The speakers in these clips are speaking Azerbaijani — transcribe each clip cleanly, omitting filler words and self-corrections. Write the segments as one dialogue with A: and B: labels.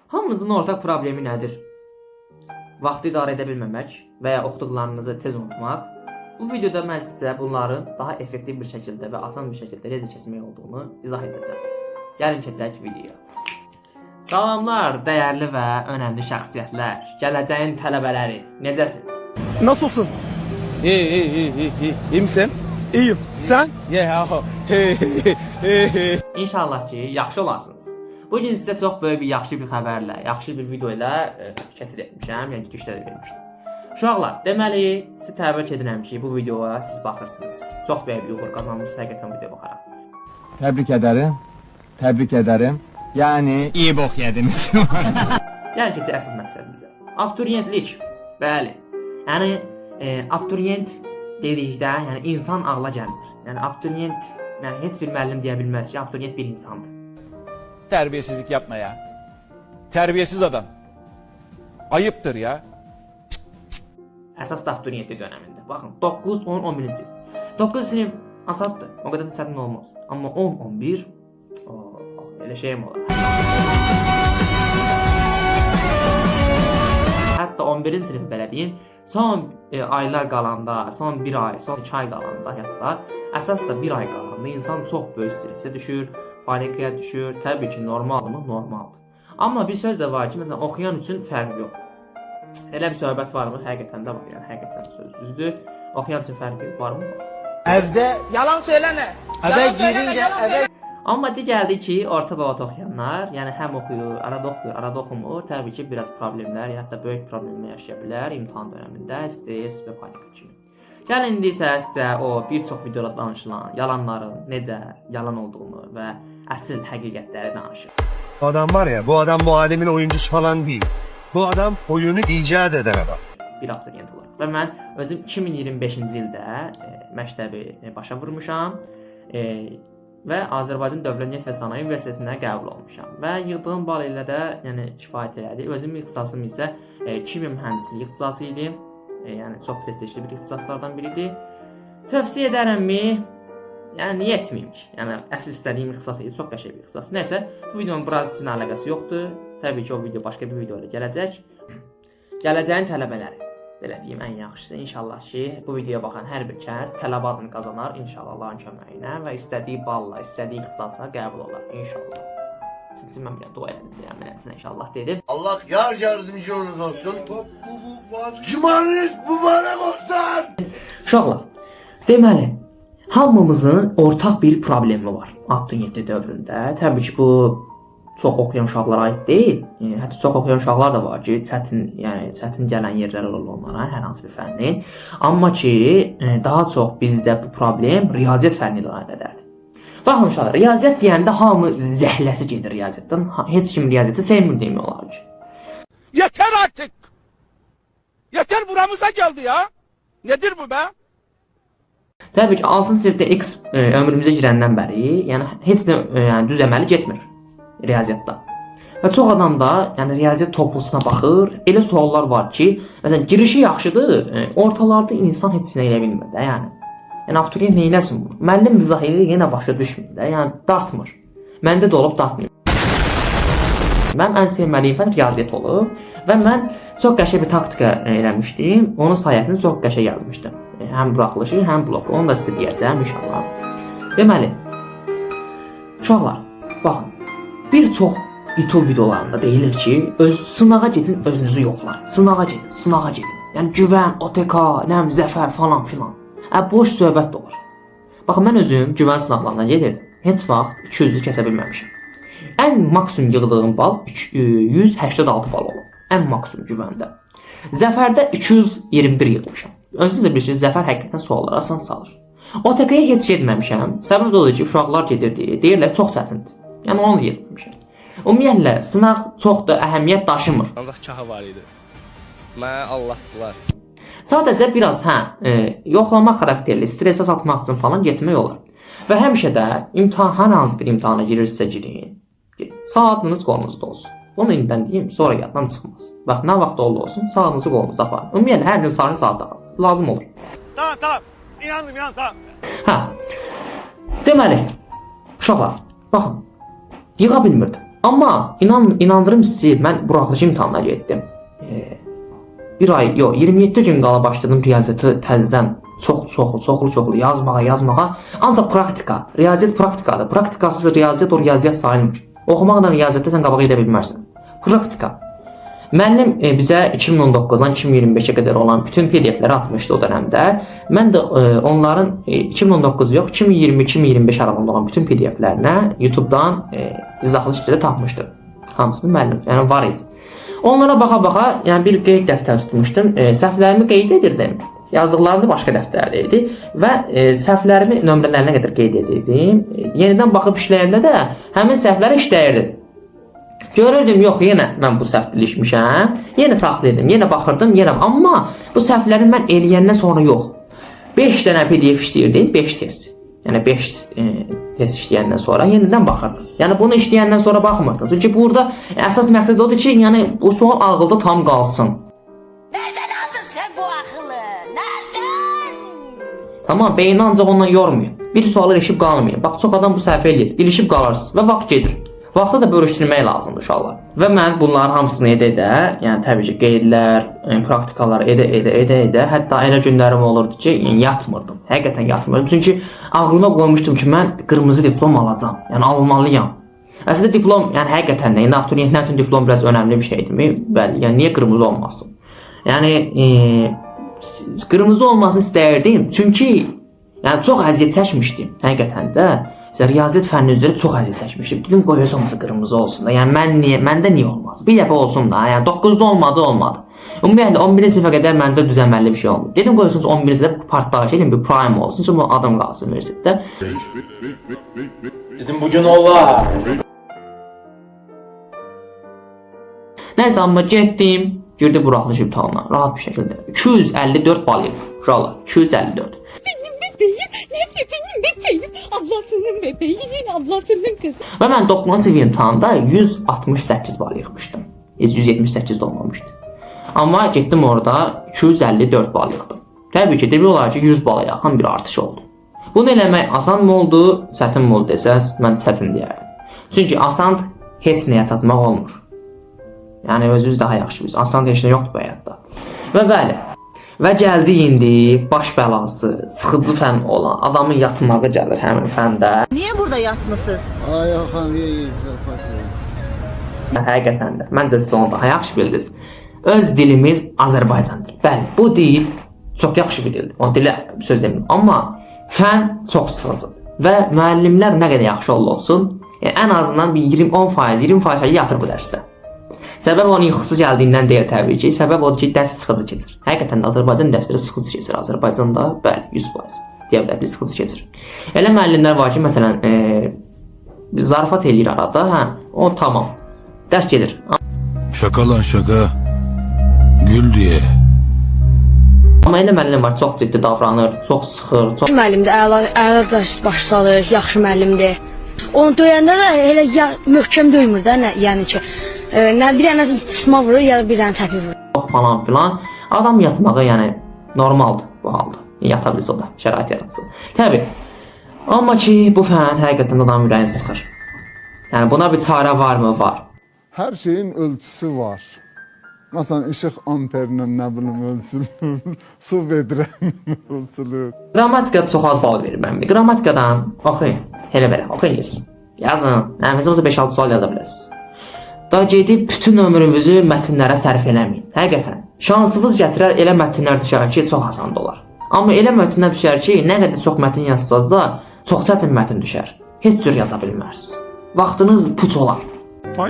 A: Hamımızın ortaq problemi nədir? Vaxtı idarə edə bilməmək və ya oxuduqlarınızı tez unutmaq. Bu videoda mən sizə bunların daha effektiv bir şəkildə və asan bir şəkildə necə keçmək olduğunu izah edəcəm. Gəlin keçək videoya. Salamlar dəyərli və önəmli şəxsiyyətlər, gələcəyin tələbələri, necəsiniz?
B: Nasılsın?
C: İyi iyi iyi iyi iyi. İyi misin?
B: İyiyim. Sen?
C: Yeah. Hey hey hey hey.
A: İnşallah ki, yaxşı olarsınız. Bu gün sizə çox böyük bir yaxşı bir xəbərlə, yaxşı bir video ilə keçid etmişəm, yəni girişdə də vermişdim. Uşaqlar, deməli, sizi təbrik edirəm ki, bu videoya siz baxırsınız. Çox böyük bir uğur qazanmışsınız həqiqətən videoya baxaraq.
D: Tebrik ederim. Tebrik ederim. Yani iyi bok yediniz.
A: Gəlin keçək əsas məqsədimizə. Abituriyentlik. Bəli. Yəni abituriyent dedikdə, yəni insan ağla gəlmir. Yəni abituriyent, yəni heç bir müəllim deyə bilməz ki, abituriyent bir insandır.
C: Terbiyesizlik yapma ya. Terbiyesiz adam. Ayıptır ya.
A: Əsas da abituriyentlik dönəmində. Baxın, 9, 10, 11-ci sinif. 9 sinif asaddır. O qədər də çətin olmaz. Amma 10, 11 o, elə şeyim olar. Hətta 11-ci sinif belə deyim, son aylar qalanda, son 1 ay, son 2 ay qalanda hətta, əsas da 1 ay qalanda insan çox böyük stressə düşür, panikaya düşür. Təbii ki, normaldırmı? Normaldır. Amma bir söz də var ki, məsələn, oxuyan üçün fərqi yox. Elə bir söhbət varmı? Həqiqətən də var. Yəni həqiqətən söz düzdür. Oxuyan üçün fərqi varmı? Var.
C: Evde
E: Yalan söyleme.
C: eve
E: Yalan söyleme,
C: girince
E: yalan
C: eve
A: Amma digərli ki, orta bəvat oxuyanlar, yəni həm oxuyur, arada oxuyur, arada oxumur, təbii ki, biraz problemlər, ya hətta böyük problemlər yaşaya bilər imtahan dönəmində, stres və panika kimi. Gəlin indi isə sizə o bir çox videoda danışılan yalanların necə yalan olduğunu və əsl həqiqətləri danışım.
F: Adam var ya, bu adam bu alemin oyuncusu falan değil. Bu adam oyunu icat eden adam.
A: Bir abituriyent olaraq. Və mən özüm 2025-ci ildə məktəbi başa vurmuşam və Azərbaycan Dövlət Neft və Sənaye Universitetinə qəbul olmuşam. Və yığdığım bal ilə də yəni kifayət elədi. Özüm ixtisasım isə kimya mühəndisliyi ixtisası idi. Yəni çox prestijli bir ixtisaslardan biridir. Tövsiyə edərəmmi? Yəni niyə etməyim ki? Yəni əsl istədiyim ixtisas idi, çox qəşəng bir ixtisas. Nəysə, bu videonun biraz sizinlə əlaqəsi yoxdur. Təbii ki, o video başqa bir video ilə gələcək. Gələcəyin tələbələri. Belə deyim, ən yaxşısı inşallah ki, bu videoya baxan hər bir kəs tələbə adını qazanar inşallah Allahın köməyi ilə və istədiyi balla, istədiyi ixtisasa qəbul olar inşallah. Sizin üçün mən bir dua edirəm, yəni inşallah dedim.
G: Allah yar yardımcınız olsun. Cumanız mübarek olsun.
A: Uşaqlar, deməli, hamımızın ortaq bir problemi var abituriyentlik dövründə. Təbii ki, bu çox oxuyan uşaqlara aid deyil. Hətta çox oxuyan uşaqlar da var ki, çətin, yəni çətin gələn yerlər olur onlara hər hansı bir fənnin. Amma ki, daha çox bizdə bu problem riyaziyyat fənni ilə əlaqədardır. Baxın uşaqlar, riyaziyyat deyəndə hamı zəhləsi gedir riyaziyyatdan. Heç kim riyaziyyatı sevmir demək olar ki.
B: Yeter artık. Yeter, buramıza geldi ya. Nedir bu be?
A: Təbii ki, 6-cı sinifdə X ömrümüzə girəndən bəri, yəni heç nə yəni düz əməli getmir riyaziyyatda. Və çox adam da, yəni riyaziyyat toplusuna baxır, elə suallar var ki, məsələn, girişi yaxşıdır, ortalarda insan heç nə eləyə bilmir də, yəni. Yəni abituriyent nə eləsin bunu? Müəllim izah edir, yenə başa düşmür də, yəni dartmır. Məndə də olub dartmır. Mənim ən sevmədiyim fən riyaziyyat olub və mən çox qəşəng bir taktika eləmişdim. Onun sayəsində çox qəşəng yazmışdım. Həm buraxılışı, həm bloku. Onu da sizə deyəcəm inşallah. Deməli, uşaqlar, baxın, bir çox YouTube videolarında deyilir ki, öz sınağa gedin, özünüzü yoxlayın. Sınağa gedin, sınağa gedin. Yəni güvən, OTK, nə bilim, zəfər falan filan. Boş söhbət də olur. Baxın, mən özüm güvən sınaqlarına gedirdim. Heç vaxt 200-ü kəsə bilməmişəm. Ən maksimum yığdığım bal 186 bal olub. Ən maksimum güvəndə. Zəfərdə 221 yığmışam. Özünüz də bilirsiniz, Zəfər həqiqətən sualları asan salır. OTK-ya heç getməmişəm. Səbəb də odur ki, uşaqlar gedirdi. Deyirlər çox çətindir. Yəni onu da getməmişəm. Ümumiyyətlə sınaq çox da əhəmiyyət daşımır.
H: Ancaq kahı var idi. Mənə allatdılar.
A: Sadəcə biraz hə, yoxlama xarakterli, stressə satmaq üçün falan getmək olar. Və həmişə də imtahan, hər hansı bir imtahana girirsinizsə girin. Saatınız qolunuzda olsun. Bunu indidən deyim, sonra yaddan çıxmaz. Bax, nə vaxt oldu olsun, saatınızı qolunuzda aparın. Ümumiyyətlə, hər gün sarı saat taxın. Lazım olur.
B: Tamam tamam. İnandım inandım tamam.
A: Hə. Deməli, uşaqlar, baxın. Yığa bilmirdim. Amma inandırım sizi, mən buraxılış imtahanına getdim. Bir ay, yox, 27 gün qala başladım riyaziyyatı təzədən çoxlu yazmağa. Ancaq praktika, riyaziyyat praktikadır. Praktikasız riyaziyyat o riyaziyyat sayılmır. Oxumaqla riyaziyyatda sən qabağa gedə bilmərsən. Praktika. Müəllim bizə 2019-dan 2025-ə qədər olan bütün PDF-ləri atmışdı o dönəmdə. Mən də onların 2019 yox, 2020-2025 aralığında olan bütün PDF-lərinə YouTube-dan izahlı şəkildə tapmışdım. Hamısını müəllim, yəni var idi. Onlara baxa-baxa, yəni bir qeyd dəftər tutmuşdum. Səhvlərimi qeyd edirdim. Yazdıqlarım da başqa dəftərdə idi və səhvlərimi nömrələrinə qədər qeyd edirdim. Yenidən baxıb işləyəndə də həmin səhvləri işləyirdim. Görürdüm, yox, yenə mən bu səhv ilişmişəm. Yenə saxlayırdım, yenə baxırdım, yenə. Amma bu səhvləri mən eləyəndən sonra yox. 5 dənə PDF işləyirdim, 5 test. Yəni 5 test işləyəndən sonra yenidən baxırdım. Yəni bunu işləyəndən sonra baxmırdım. Çünki burada əsas məqsəd odur ki, yəni bu sual ağılda tam qalsın.
E: Nereden aldın sen bu akıllı? Nereden?
A: Tamam, beyni ancaq ondan yormayın. Bir sualı ilişib qalmayın. Bax, çox adam bu səhvi eləyir. İlişib qalarsınız və vaxt gedir. Vaxtı da bölüşdürmək lazımdır uşaqlar. Və mən bunların hamısını edə-edə, yəni təbii ki, qeydlər, praktikalar edə-edə, hətta elə günlərim olurdu ki, yəni yatmırdım. Həqiqətən yatmırdım. Çünki ağlıma qoymuşdum ki, mən qırmızı diplom alacağam. Yəni almalıyam. Əslində diplom, yəni həqiqətən də, indi abituriyentlər üçün diplom biraz önəmli bir şeydirmi? Bəli, yəni niyə qırmızı olmasın? Yəni qırmızı olmasını istəyirdim. Çünki yəni çox əziyyət çəkmişdim. Həqiqətən də. Məsələn, riyaziyyat fənni üzrə çox əziyyət çəkmişdim. Dedim qoy heç olmasa qırmızı olsun da. Yəni mən niyə, məndə niyə olmaz? Bir dəfə olsun da. Yəni 9-da olmadı, olmadı. Ümumiyyətlə 11-ci sinifə qədər məndə düzəməlli bir şey olmadı. Dedim qoy heç olmasa 11-ci sinifdə partlayış edeyim, bir prime olsun. Sonra adam qalsın universitetdə.
C: Dedim bugün ola.
A: Nəysə, amma getdim, girdi buraxılış imtahanına rahat bir şəkildə. 254 bal yığdım. Uşaqlar, 254.
E: Bebeğim, neyse benim bebeğim, ablasının bebeğinin ablasının kızı.
A: Və mən 9-cu sinif imtahanda 168 bal yığmışdım. Heç 178 də olmamışdı. Amma getdim orada 254 bal yığdım. Təbii ki, demək olar ki, 100 bala yaxın bir artış oldu. Bunu eləmək asan mı oldu, çətin mi oldu desəz, mən çətin deyərdim. Çünki asan heç nəyə çatmaq olmur. Yəni özünüz daha yaxşı bilirsiniz. Asan heç nə yoxdur bu həyatda. Və bəli, və gəldi indi baş bəlası, sıxıcı fən olan adamın yatmağı gəlir həmin fəndə.
E: Niye burada yatmışsınız?
G: Ay Hakan iyi.
A: Həqiqətən də. Məncə siz onu daha yaxşı bildiniz. Öz dilimiz Azərbaycan dili. Bəli, bu dil çox yaxşı bir dildir. O dilə söz demirəm. Amma fən çox sıxıcıdır. Və müəllimlər nə qədər yaxşı olsun, yəni ən azından bir 20-10%, 20% yatır bu dərsdə. Səbəb onun yuxusu gəldiyindən deyil təbii ki. Səbəb odur ki, dərs sıxıcı keçir. Həqiqətən də Azərbaycan dərsləri sıxıcı keçir. Azərbaycanda bəli, 100% deyə bilərik, sıxıcı keçir. Elə müəllimlər var ki, məsələn, zarafat eləyir arada, hə, o tamam. Dərs gedir.
I: Şaka lan şaka. Gül diye.
A: Amma elə müəllim var, çox ciddi davranır, çox sıxır, çox
J: Müəllimdir, əla dərs baş salır, yaxşı müəllimdir. Onu döyəndə də elə ya, möhkəm döymür də, nə, yəni ki, nə bir dənə çısma vurur, ya bir dənə təpik vurur.
A: Falan filan. Adam yatmağı yəni normaldır bu halda. Yata bilsə o da, şərait yaratsın. Təbii. Amma ki, bu fən həqiqətən adamın ürəyini sıxır. Yəni buna bir çarə varmı? Var.
K: Hər şeyin ölçüsü var. Məsələn, işıq amperlə nə bilim ölçülür, su vedrə ölçülür.
A: Qrammatika çox az bal verir mənim. Qrammatikadan oxuyun. Elə belə oxuyun. Yazın. Nə olsa 5-6 sual yaza bilərsiniz. Da gedib bütün ömrünüzü mətnlərə sərf eləməyin. Həqiqətən. Şansınız gətirər elə mətnlər düşər ki, çox asan olar. Amma elə mətnlər düşər ki, nə qədər çox mətn yazsanız da, çox çətin mətn düşər. Heç cür yaza bilmərsiniz. Vaxtınız puç olar.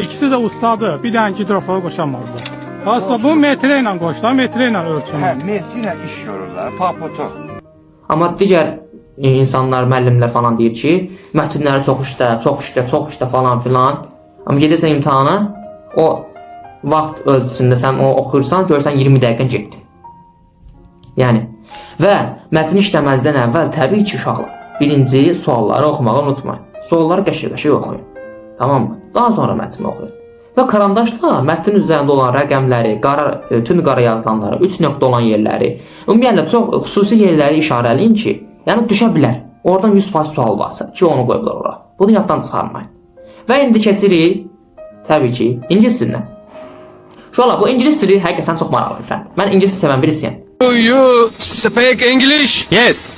L: İkisi də ustadır. Bir dənə gidroforu qoşamadılar. Aslında bu metre ilə qoşdular, metre ilə ölçümü.
G: Hə, metre ilə iş görürlər, papoto.
A: Amma digər insanlar, müəllimlər falan deyir ki, mətnləri çox işlə, çox işlə, çox işlə falan filan. Amma gedirsən imtahana, o vaxt ölçüsündə sən o oxuyursan, görürsən 20 dəqiqən getdi. Yəni və mətni işləməzdən əvvəl təbii ki, uşaqlar, birinci sualları oxumağı unutmayın. Sualları qəşəng-qəşəng oxuyun. Tamam mı? Daha sonra mətni oxuyun. Və karandaşla mətnin üzərində olan rəqəmləri, qara, tünd qara yazılanları, 3 nöqtə olan yerləri, ümumiyyətlə çox xüsusi yerləri işarələyin ki, yəni düşə bilər. Oradan 100% sual varsa ki, onu qoyublar ora. Bunu yaddan çıxarmayın. Və indi keçirik Təbii ki, ingilis dilindən. Uşaqlar, bu ingilis dili həqiqətən çox maraqlı bir fəndir. Mən ingilis sevən birisiyəm.
I: You speak English? Yes.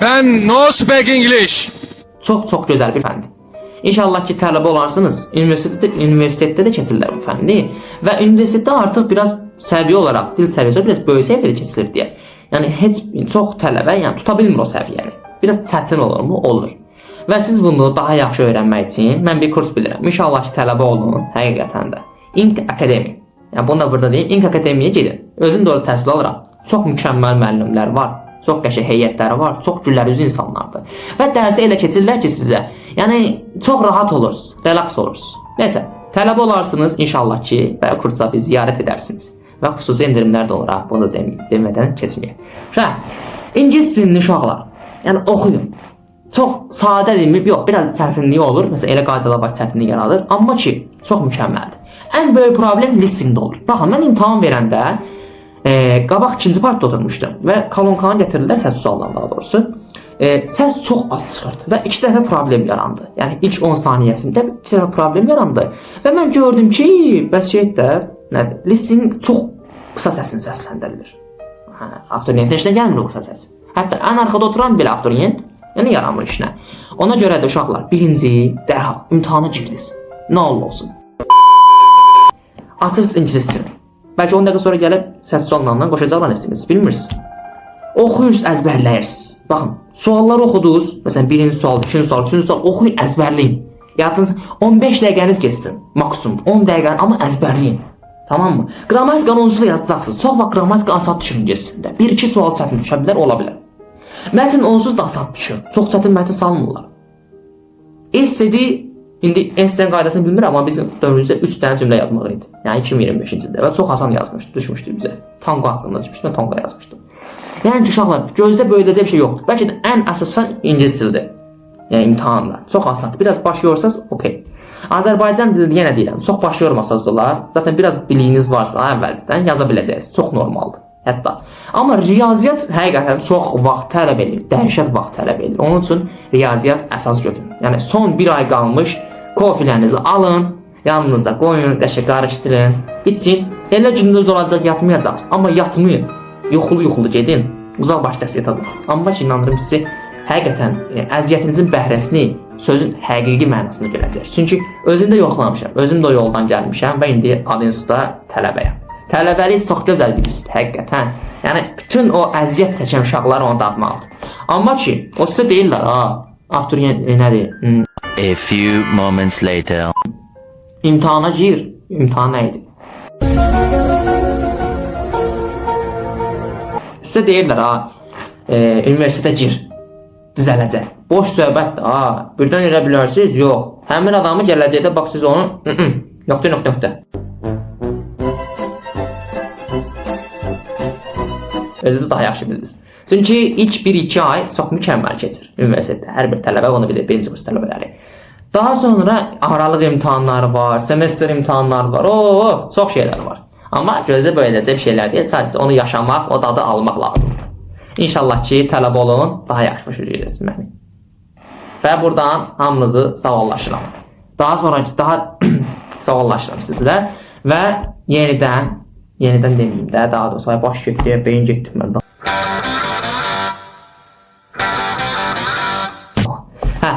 I: Ben no speak English.
A: Çox-çox gözəl bir fəndir. İnşallah ki, tələbə olarsınız. Universitetdə də keçirlər bu fənni və universitetdə artıq biraz səviyyə olaraq, dil səviyyəsi biraz böyük səviyyədə keçilir deyə. Yəni heç çox tələbə, yəni tuta bilmir o səviyyəni. Biraz çətin olurmu? Olur. Və siz bunu daha yaxşı öyrənmək üçün mən bir kurs bilirəm. İnşallah ki, tələbə olun həqiqətən də. Ink Academy. Yəni bunu da burada deyim. Ink Academy-yə gedin. Özüm də orada təhsil alıram. Çox mükəmməl müəllimlər var. Çox qəşəng heyətləri var, çox gülərüzlü insanlardır. Və dərsi elə keçirlər ki sizə, yəni çox rahat olursunuz, relaks olursunuz. Neysə, tələbə olarsınız inşallah ki və kursa bir ziyarət edərsiniz. Və xüsusi endirimlər də olur ha, bunu da demədən keçməyək. Uşaq, ingilis dilini uşaqlar, yəni oxuyun. Çox sadə deyim, yox, biraz çətinliyi olur. Məsələn, elə qaydalar var, çətinlik yaradır. Amma ki, çox mükəmməldir. Ən böyük problem listeningdə olur. Baxın, mən imtahan verəndə qabaq ikinci partda oturmuşdum və kolonkanı gətirdilər, səs sualından daha doğrusu. Səs çox az çıxırdı və iki dəfə problem yarandı. Yəni ilk 10 saniyəsində iki dəfə problem yarandı. Və mən gördüm ki, bəs şey də nədir? Listening çox qısa səsini səsləndirilir. Hə, abituriyentin işinə gəlmir o qısa səs. Hətta ən arxada oturan belə abituriyent, yəni yaranmır işinə. Ona görə də uşaqlar, birinci dərhal imtahana girdiniz. Nə oldu olsun. Açırsınız ingilis dilini. Bəlkə 10 dəqiqə sonra gəlib səs suallarla qoşacaqlar istəyiniz, bilmirsiniz. Oxuyursunuz, əzbərləyirsiniz. Baxın, sualları oxudunuz. Məsələn, birinci sual, ikinci sual, üçüncü sual oxuyun, əzbərləyin. Yadınız 15 dəqiqəniz getsin, maksimum 10 dəqiqə, amma əzbərləyin. Tamam mı? Qramatikanı onsuz da yazacaqsınız. Çox vaxt qrammatika asan düşür ingilisində. 1-2 sual çətin düşə bilər, ola bilər. Mətn onsuz da asan düşür. Çox çətin mətn salmırlar. Essedi, indi essenin qaydasını bilmirəm, amma bizim dövrümüzdə 3 dənə cümlə yazmalı idi. Yəni 2025-ci ildə və çox asan yazmışdı, düşmüşdü bizə. Tango haqqında düşmüşdü, mən tango yazmışdım. Yəni ki, uşaqlar, gözdə böyüdəcək bir şey yoxdur. Bəlkə də ən əsas fən ingilis dilidir. Yəni imtahanla. Çox asandır. Biraz baş yorsaz, okey. Azərbaycan dilini yenə deyirəm, çox baş yormasanız da olar. Zaten biraz biliyiniz varsa əvvəlcədən yaza biləcəksiniz. Çox normaldır. Hətta. Amma riyaziyyat həqiqətən çox vaxt tələb edir. Dəhşət vaxt tələb edir. Onun üçün riyaziyyat əsas götürün. Yəni son bir ay qalmış kofilərinizi alın, yanınıza qoyun, qəşəng qarışdırın, için. Elə gündüz olacaq, yatmayacaqsınız. Amma yatmayın. Yuxulu-yuxulu gedin. Uzaq baş dərs yatacaqsınız. Amma ki, inandırım sizi, həqiqətən əziyyətinizin bəhrəsini, sözün həqiqi mənasını görəcək. Çünki özüm də yoxlamışam, özüm də o yoldan gəlmişəm və indi Adinsda tələbəyəm. Tələbəlik çox gözəl bir hissdir, həqiqətən. Yəni bütün o əziyyət çəkən uşaqlar onu dadmalıdır. Amma ki, o sizə deyirlər, ha, abituriyent nədir?
M: A few moments later.
A: İmtahana gir. İmtahan nə idi? Sizə deyirlər, ha, universitetə gir, düzələcək. Boş söhbətdir, ha, birdən elə bilərsiniz, yox. Həmin adamı gələcəkdə bax siz onun, nöqtə, nöqtə, nöqtə. Özünüz daha yaxşı bildiniz. Çünki ilk 1-2 ay çox mükəmməl keçir universitetdə. Hər bir tələbə onu bilir, birinci kurs tələbələri. Daha sonra aralıq imtahanları var, semestr imtahanları var, oo, çox şeylər var. Amma gözdə böyüdəcək bir şeylər deyil, sadəcə onu yaşamaq, o dadı almaq lazımdır. İnşallah ki, tələbə olun, daha yaxşı başa düşəcəksiniz məni. Və buradan hamınızı sağollaşıram. Daha sonra daha sağollaşıram sizlə və yenidən deməyim də, daha doğrusu, ay baş getdi, beyin getdi məndə. Hə,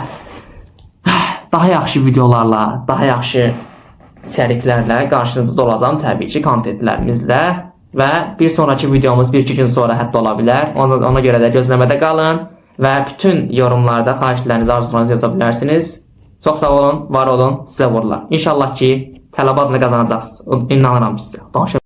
A: daha yaxşı videolarla, daha yaxşı içəriklərlə qarşınızda olacağam təbii ki, kontentlərimizlə və bir sonraki videomuz 1-2 gün sonra hətta ola bilər. Ona görə də gözləmədə qalın və bütün yorumlarda xahişlərinizi, arzularınızı yaza bilərsiniz. Çox sağ olun, var olun, sizə uğurlar. İnşallah ki, tələbə adını qazanacaqsınız. İnanıram sizə. Danışa